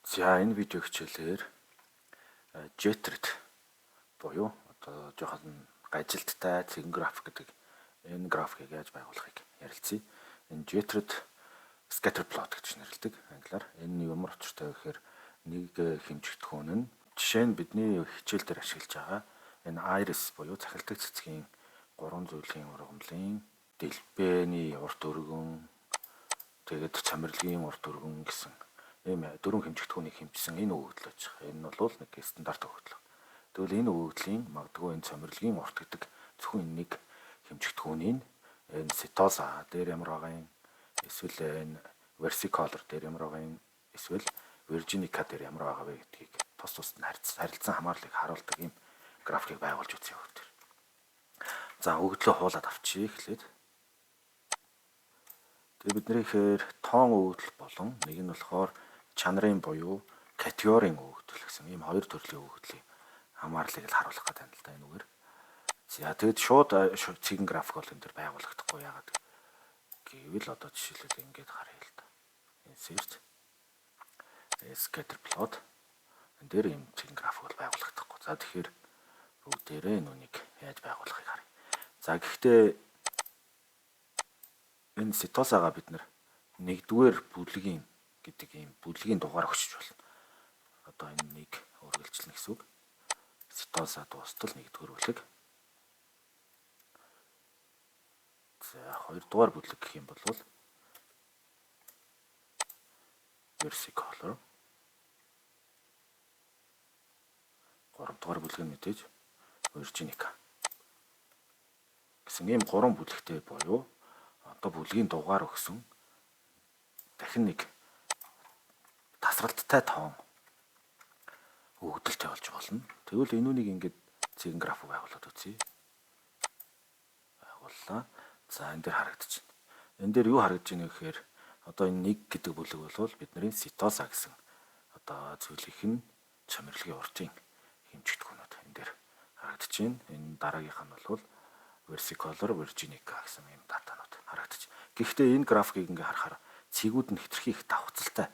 За, энэ видео хичээлээр JThread буюу одоо жоохон гажилттай цэгэн график гэдэг энэ графикийг яаж байгуулахыг ярилцъя. Энэ JThread scatter plot гэж нэрлэдэг англиар. Энэ ямар учиртай вэ гэхээр нэг хэмжигдэхүүн нь, жишээ нь бидний хичээл дээр ашиглаж байгаа энэ iris буюу цахилдаг цэцгийн гурван зүйлийн ургамлын дэлбэний урт өргөн, тэгээд цомирлогийн урт өргөн гэсэн ийм дөрвөн хэмжигдэхүүнийг хэмжсэн энэ өгөгдөл байж байгаа. Энэ нь бол нэг стандарт өгөгдөл. Тэгвэл энэ өгөгдлийн магадгүй энэ цомирлогийн урт гэдэг зөвхөн энэ нэг хэмжигдэхүүнийг энэ setosa дээр ямар байгаа юм, эсвэл энэ versicolor дээр ямар байгаа юм, эсвэл virginica дээр ямар байгаа вэ гэдгийг тус тусад нь харилцан хамаарлыг харуулдаг ийм графикийг байгуулж үзье өгөгдөр. За, өгөгдлөө хуулаад авчий эхлээд. Тэгээ бидний ихээр тоон өгөгдөл болон нэг нь болохоор чанарын буюу категорийн өгөгдөл гэсэн ийм хоёр төрлийн өгөгдлийн хамаарлыг л харуулах гэдэг юм л да энэ үгээр. За, тэгэд шууд цэгэн график бол энэ дэр байгуулагдахгүй. Яагаад гэвэл одоо жишээлбэл ингээд харъя л да. Insert, scatter plot, энэ дээр ийм цэгэн график бол байгуулагдахгүй. За, тэгэхээр бүгдээрээ нүунийг яаж байгуулахыг харъя. За, гэхдээ энэ setosa-гаа бид нар нэгдүгээр бүлгийн гэдэг ийм бүлгийн дугаар өгчөж болно. Одоо энэ нэг үргэлжлэнэ гэсэн үг. Setosa дуустал нэгдүгээр бүлэг. За, хоёрдугаар бүлэг гэх юм бол versicolor. Гуравдугаар бүлэг нь мэдээж virginica гэсэн ийм гурван бүлэгтэй буюу одоо бүлгийн дугаар өгсөн дахин нэг тасралттай тоон өгөгдөлтэй болж болно. Тэгвэл энүүнийг ингээд цэгэн график байгуулад үзье. Байгууллаа. За, энэ дээр харагдаж байна. Энэ дээр юу харагдаж байна гэхээр одоо энэ нэг гэдэг бүлэг бол бидний setosa гэсэн одоо зүйлийнх нь чамирлогийн уртын хэмжигдэхүүнүүд энэ дээр харагдаж байна. Энэ дараагийнх нь бол versicolor, virginica гэсэн ийм датанууд харагдаж. Гэхдээ энэ графикийг ингээ харахаар цэгүүд нь хэтэрхий их давхцалтай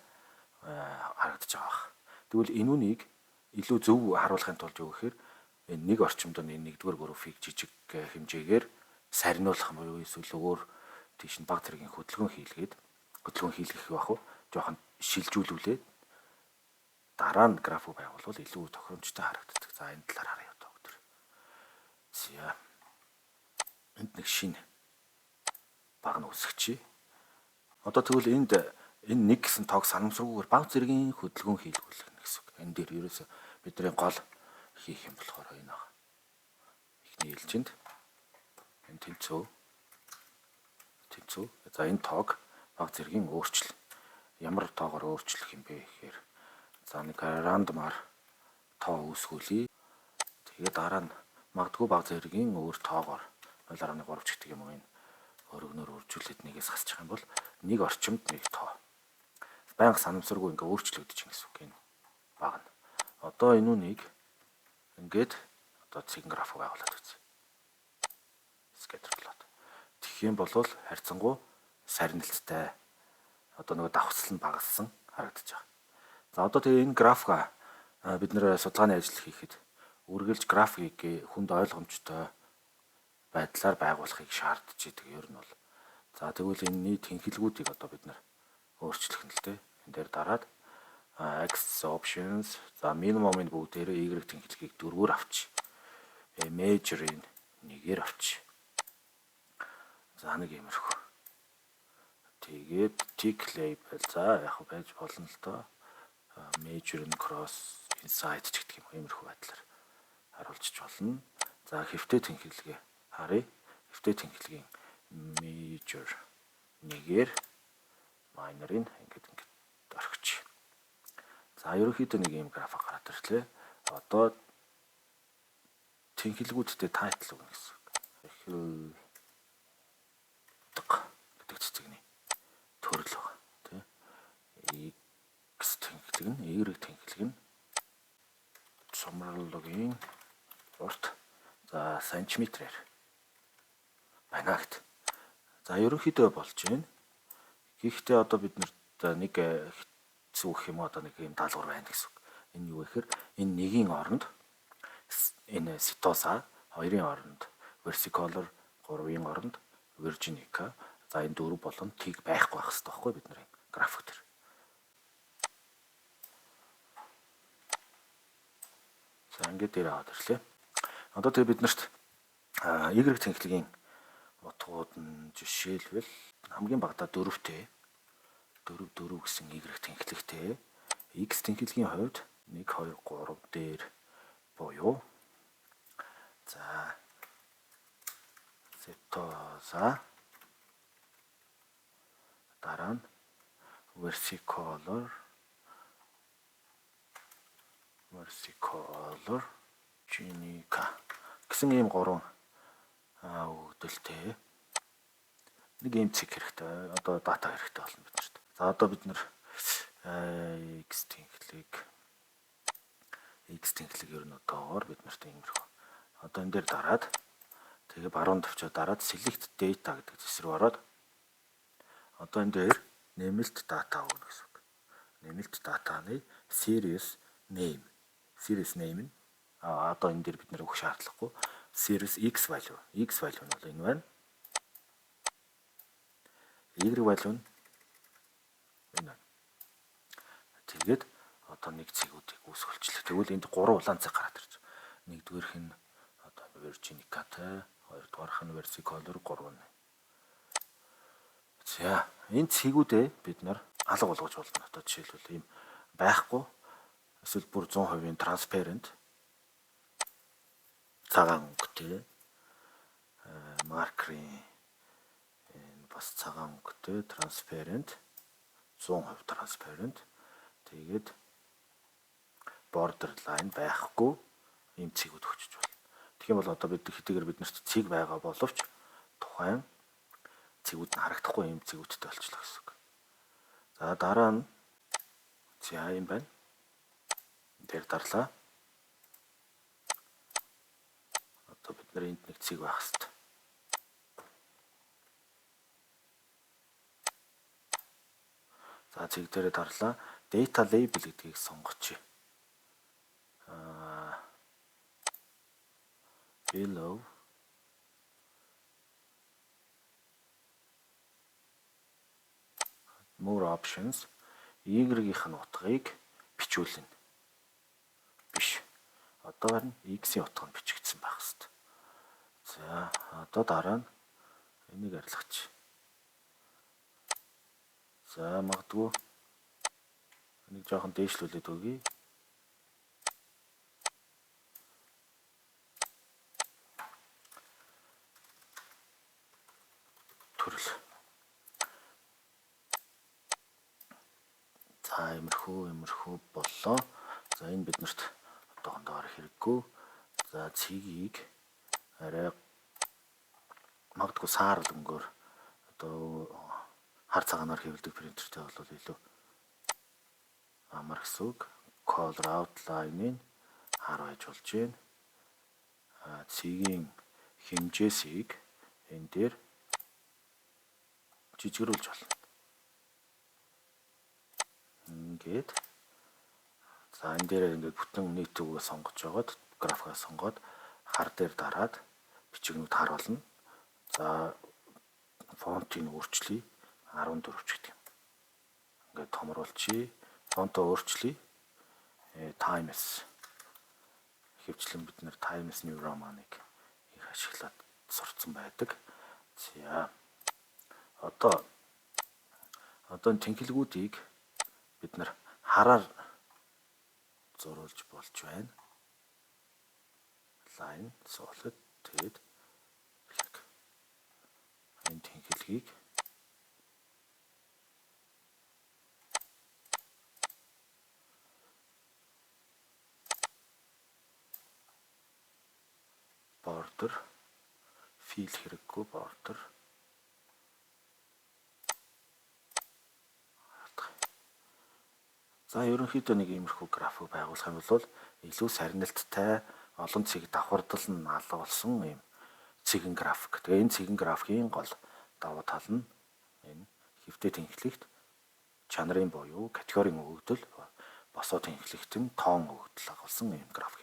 харагдаж байгаа бах. Тэгвэл энүүнийг илүү зөв харуулахын тулд юу гэхээр энэ нэг орчимд энэ нэгдүгээр группийг жижиг хэмжээгээр сарниулах юм уу, эсвэл өөр тийш нь баг зэргийн хөдөлгөөн хийлгээд, хөдөлгөөн хийлгэх байх уу, жоохон шилжүүлүүлээд дараа нь график байгуулвал илүү тохиромжтой харагддаг. За, энэ талаар харъя одоо өдөр. За, энд нэг шинэ баг нь үүсгэчихье. Одоо тэгвэл энд энэ нэг гэсэн тоог санамсаргүйгээр баг зэргийн хөдөлгөөн хийлгүүлэх гэсэн үг. Энэ дээр ерөөсө бидний гол хийх юм болохоор энэ байна. Эхний ээлжинд энэ тэнцүү тэнцүү. За, энэ тоог баг зэргийн өөрчлөл. Ямар тоогоор өөрчлөх юм бэ гэхээр за нэг random аар тоо үүсгүүлье. Тэгээд дараа нь магадгүй баг зэргийн өөр тоогоор 0.3 ч гэдэг юм уу, энэ өргөнөөр үржүүлээд нэгээс хасчих юм бол нэг орчимд нэг тоо. Байнга санамсаргүй ингээ өөрчлөгдөж юм гэсэн үг энэ баг нь. Одоо энэ үнийг ингээд одоо цэгэн график байгуулад үзье. Scatter plot. Тэгэх юм бол харьцангуй сарнилттай, одоо нөгөө давхцал нь багассан харагдаж байгаа. За, одоо тэгээ энэ графика бид нэр судалгааны ажил хийхэд үргэлж графикийг хүнд ойлгомжтой байдлаар байгуулахыг шаардж идэг ер нь бол. За, тэгвэл энэний тэнхлэгүүдийг одоо бид нар өөрчлөх нь л дээ. Энэ дээр дараад Axis options, за минимумын бүгдээрээ Y тэнхлэгийг дөрвөөр авч, major-ыг нэгээр авч. За, нэг иймэрхүү. Тэгээд tick label, за яг байж болно л доо. Major and cross inside ч гэдэг юм, иймэрхүү байдлаар харуулчих болно. За, хэвтэй тэнхлэгээ харъя. Хэвтэй тэнхлэгийн major нэгээр, minor-ыг ингээд ингээд орхич. За, ерөнхийдөө нэг ийм график гараад ирлээ. Одоо тэнхлэгүүдтэй title өгнө гэсэн үг. Эхэл гэдэг цэцэгний төрөл байгаа тий. X тэнхлэг нь, Y тэнхлэг нь цомрлогийн урт, за сантиметрээр байна гэт. За, ерөнхийдөө болж байна. Гэхдээ одоо бид нарт нэг хэцүү гэх юм уу, одоо нэг юм даалгавар байна гэсэн үг. Энэ юу гэхээр энэ нэгийн оронд энэ setosa, хоёрын оронд versicolor, гурвын оронд virginica, за энэ дөрв болон тийг байхгүй байх хэрэгтэй байхгүй бидний график дээр. За ингээд дээр аваад ирлээ. Одоо тэгээ бид нарт Y тэнхлэгийн утгууд нь жишээлбэл хамгийн багадаа 4-тэй 4 4 гэсэн Y тэнхлэгтэй X тэнхлэгийн хувьд 1 2 3 дээр буюу за setosa дараа нь versicolor virginica гэсэн ийм гурван өгөгдөлтэй нэг ийм цэг хэрэгтэй. Одоо дата хэрэгтэй болно бид нарт. За одоо бид нар X тэнхлэг ер нь одоогоор бид нарт иймэрхүү. Одоо энэ дээр дараад тэгээ баруун товчоо дараад select data гэдэг зүс рүү ороод одоо энэ дээр нэмэлт дата өгнө гэсэн үг. Нэмэлт датаны series name. Series name нь одоо энэ дээр бид нэр өгөх шаардлагагүй. Series X value. X value нь бол энэ байна. Y value нь энэ байна. Тэгээд одоо нэг цэгүүдийг үүсгэлчлээ. Тэгвэл энд 3 улаан цэг гараад ирж. Нэгдүгээрх нь одоо Virginica-тай, хоёрдугаарх нь Versicolor, 3 нь. За энэ цэгүүдээ бид нар алга болгож болно. Одоо жишээлбэл ийм байхгүй эсвэл бүр 100% transparent цагаан өнгөтэй маркерын энэ бас цагаан өнгөтэй transparent 100% transparent тэгээд border line байхгүй ийм цэгүүд өгчөж болно. Тэгэх юм бол одоо бид хэдийгээр биднэрт цэг байгаа боловч тухайн цэгүүд нь харагдахгүй ийм цэгүүдтэй болчихлоо гэсэн үг. За дараа нь за юм байна. Дээр дарлаа. Одоо бид нар энд нэг цэг байх хэрэгтэй. За цэг дээрээ дарлаа. Data label гэдгийг сонгочих. Below more options Y-ийн утгыг бичүүлнэ. Биш. Одоо харин X-ийн утга нь бичигдсэн байх хэвээр. За одоо дараа нь энийг арилгач. За магадгүй энийг жоохон дээшлүүлээд өгье. Төрөл. За иймэрхүү боллоо. За энэ биднэрт одоохондоо хэрэггүй. За цэгийг арай магадгүй саарл өнгөөр одоо хар цагаанаар хэвлэдэг принтертэй бол илүү амар гэсэн үг. Color outline-ыг хар байж болж байна. Цэгийн хэмжээсийг энэ дээр жижигрүүлж болно. Ингээд за энэ дээр ингээд бүтэн нийт үгээ сонгож жагаад графикаа сонгоод хар дээр дараад бичигнүүд хар болно. За фонтыг өөрчлөе. 14 ч гэдэг юм. Ингээд томруулчихъя. Фонтоо өөрчлөе. Times ихэвчлэн бид нэр Times New Roman-ыг их ашиглаад сурцсан байдаг. За одоо энэ тэнхлэгүүдийг бид нар хараар зурулж болж байна. Line solid тэгээд black. Энэ тэнхлэгийг border fill хэрэггүй border. За ерөнхийдөө нэг иймэрхүү график байгуулах юм бол илүү сарнилттай олон цэг давхардал нь алга болсон ийм цэгэн график. Тэгээ энэ цэгэн графикийн гол давуу тал нь энэ хэвтэй тэнхлэгт Чанарын буюу категорийн өгөгдөл, босоо тэнхлэгт нь тоон өгөгдөл агуулсан ийм график.